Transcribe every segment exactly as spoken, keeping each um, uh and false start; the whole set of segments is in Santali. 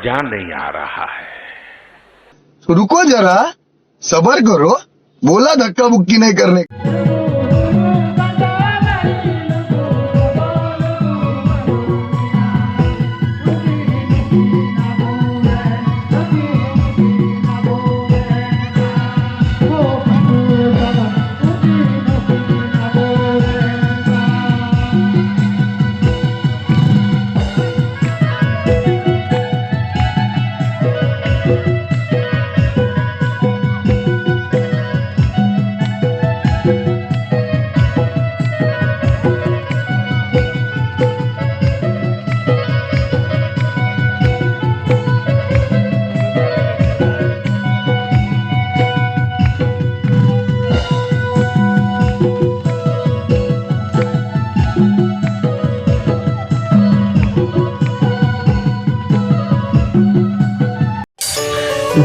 जा नहीं आ रहा है। रुको जरा, सबर करो। बोला धक्का मुक्की नहीं करने।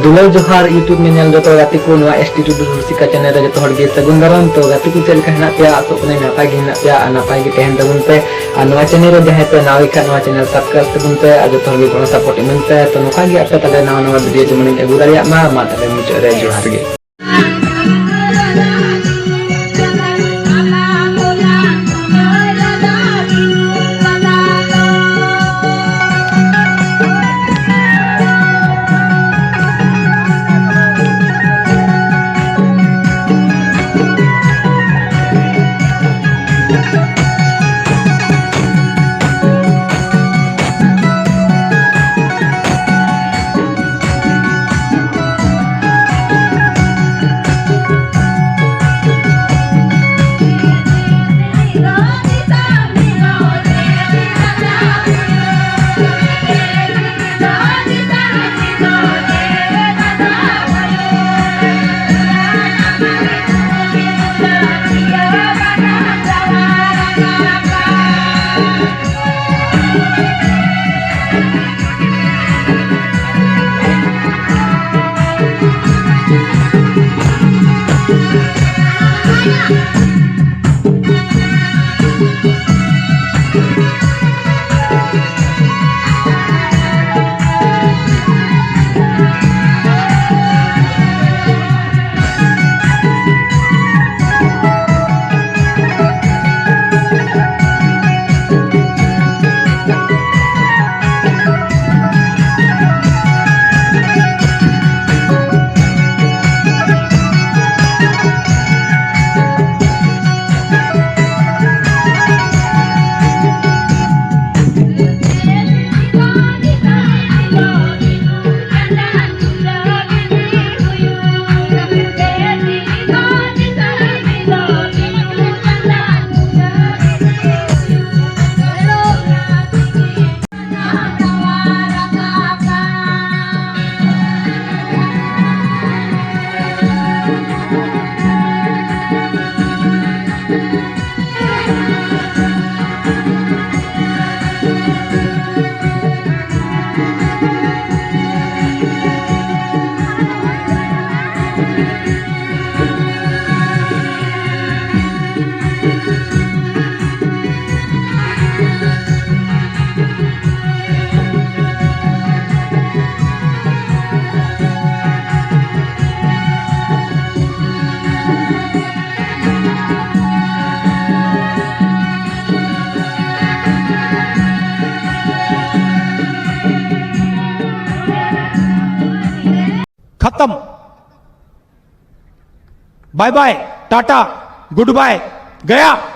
ᱫᱩᱞᱟᱹᱲ ᱡᱚᱦᱟᱨ YouTube ᱧᱮᱧᱮᱞ ᱡᱚᱛᱚ ᱜᱟᱛᱮ ᱠᱚ, ᱱᱚᱣᱟ S T Studio ᱨᱩᱥᱤᱠᱟ channel ᱨᱮ ᱡᱚᱛᱚ ᱦᱚᱲ ᱜᱮ ᱥᱟᱹᱜᱩᱱ ᱫᱟᱨᱟᱢ᱾ ᱛᱚ ᱜᱟᱛᱮ ᱠᱚ, ᱪᱮᱫ ᱞᱮᱠᱟ ᱦᱮᱱᱟᱜ ᱯᱮᱭᱟ? ᱟᱥᱚᱜ ᱠᱟᱹᱱᱟᱹᱧ ᱱᱟᱯᱟᱭ ᱜᱮ ᱦᱮᱱᱟᱜ ᱯᱮᱭᱟ ᱟᱨ ᱱᱟᱯᱟᱭ ᱜᱮ ᱛᱟᱦᱮᱱ ᱛᱟᱵᱚᱱ ᱯᱮ᱾ ᱟᱨ ᱱᱚᱣᱟ channel ᱨᱮ ᱡᱟᱦᱟᱸᱭ ᱯᱮ ᱱᱟᱣᱟ ᱜᱮ ᱠᱷᱟᱱ, ᱱᱚᱣᱟ channel subscribe ᱛᱟᱵᱚᱱ ᱯᱮ ᱟᱨ ᱡᱚᱛᱚ ᱦᱚᱲ ᱜᱮ ᱜᱚᱲᱚ support ᱮᱢᱟᱹᱧ ᱯᱮ᱾ ᱛᱚ ᱱᱚᱝᱠᱟ ᱜᱮ ᱟᱯᱮ ᱛᱟᱞᱮ ᱱᱟᱣᱟ ᱱᱟᱣᱟ video ᱡᱮᱢᱚᱱᱤᱧ ᱟᱹᱜᱩ ᱫᱟᱲᱮᱭᱟᱜ ᱢᱟ᱾ ᱢᱟ ᱛᱟᱦᱞᱮ ᱢᱩᱪᱟᱹᱫ ᱨᱮ ᱡᱚᱦᱟᱨ ᱜᱮ᱾ खत्म। Bye bye, ta-ta, good bye, गया।